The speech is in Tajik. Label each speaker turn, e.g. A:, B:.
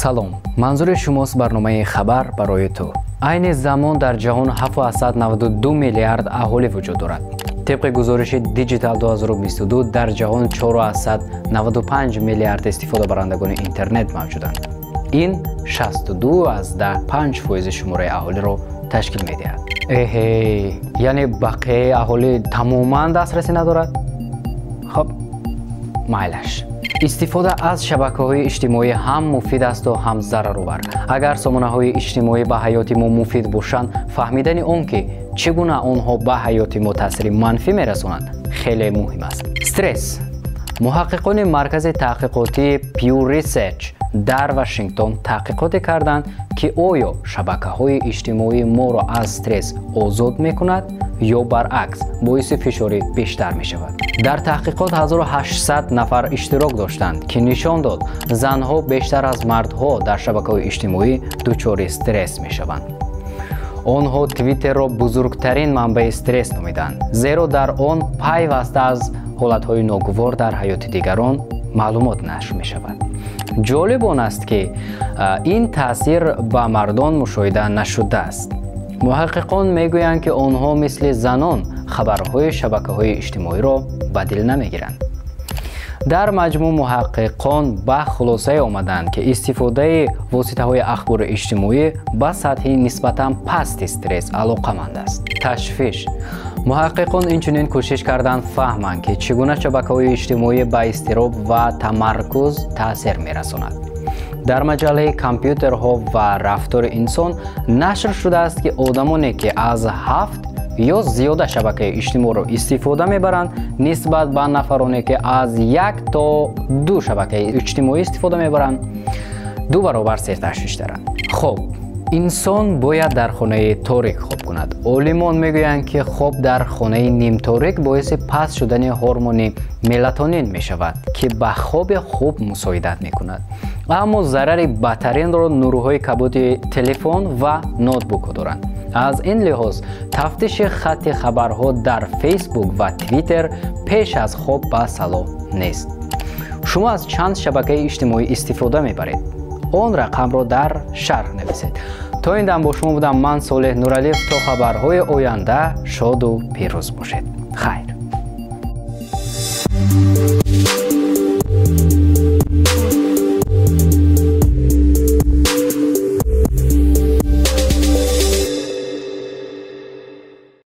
A: Салом, манзури шумост барномаи «Хабар барои ту». Айни замон дар ҷаҳон 7,92 миллиард аҳолӣ вуҷуд дорад. Тибқи гузориши Digital 2022, дар ҷаҳон 4,95 миллиард истифодабарандагони интернет мавҷуданд. Ин 62,5% шумораи аҳолиро ташкил медиҳад. Эҳе, яъне бақияи аҳолӣ тамоман дастрасӣ надорад? Хоб, майлаш. Истифода аз шабакаҳои иҷтимоӣ ҳам муфид асту ҳам зараровар. Агар сомонаҳои иҷтимоӣ ба ҳаёти мо муфид бошанд, фаҳмидани он ки чӣ гуна онҳо ба ҳаёти мо таъсири манфӣ мерасонанд, хеле муҳим аст. Стресс. Муҳаққиқони маркази таҳқиқотии Pew Research дар Вашингтон таҳқиқоте карданд, ки оё шабакаҳои иҷтимоӣ моро аз стресс озод мекунад ё баръакс боиси фишори бештар мешавад. Дар таҳқиқот 1800 нафар иштирок доштанд, ки нишон дод, занҳо бештар аз мардҳо дар шабакаҳои иҷтимоӣ дучори стресс мешаванд. Онҳо Твиттерро бузургтарин манбаи стресс номиданд, зеро дар он пайваста аз ҳолатҳои ногувор дар ҳаёти дигарон маълумот нашр мешавад. Ҷолиб он аст, ки ин таъсир ба мардон мушоҳида нашудааст. Муҳаққиқон мегӯянд, ки онҳо мисли занон хабарҳои шабакаҳои иҷтимоиро ба дил намегиранд. Дар маҷмӯъ, муҳаққиқон ба хулосае омаданд, ки истифодаи воситаҳои ахбори иҷтимоӣ ба сатҳи нисбатан пасти стресс алоқаманд аст. Ташвиш. Муҳаққиқон инчунин кӯшиш карданд фаҳманд, ки чӣ гуна шабакаҳои иҷтимоӣ ба изтироб ва тамаркуз таъсир мерасонад. Дар маҷаллаи «Компютерҳо ва рафтори инсон» нашр шудааст, ки одамоне ки аз ҳафт ё зиёда шабакаи иҷтимоъро истифода мебаранд, нисбат ба нафароне ки аз як то ду шабакаи иҷтимоӣ истифода мебаранд, ду баробар серташвиштаранд. Хоб. Инсон бояд дар хонаи торик хоб кунад. Олимон мегӯянд, ки хоб дар хонаи нимторик боиси паст шудани ҳормони мелатонин мешавад, ки ба хоби хуб мусоидат мекунад. Аммо зарари бадтаринро нурҳои кабуди телефон ва ноутбукҳо доранд. Аз ин лиҳоз, тафтиши хатти хабарҳо дар Фейсбук ва Твиттер пеш аз хоб ба салоҳ нест. Шумо аз чанд шабакаи иҷтимоӣ истифода мебаред? Он рақамро дар шарҳ нависед. То ин дам бо шумо будам ман, Солеҳ Нуралиев. То хабарҳои оянда шоду пирӯз бошед. Хайр.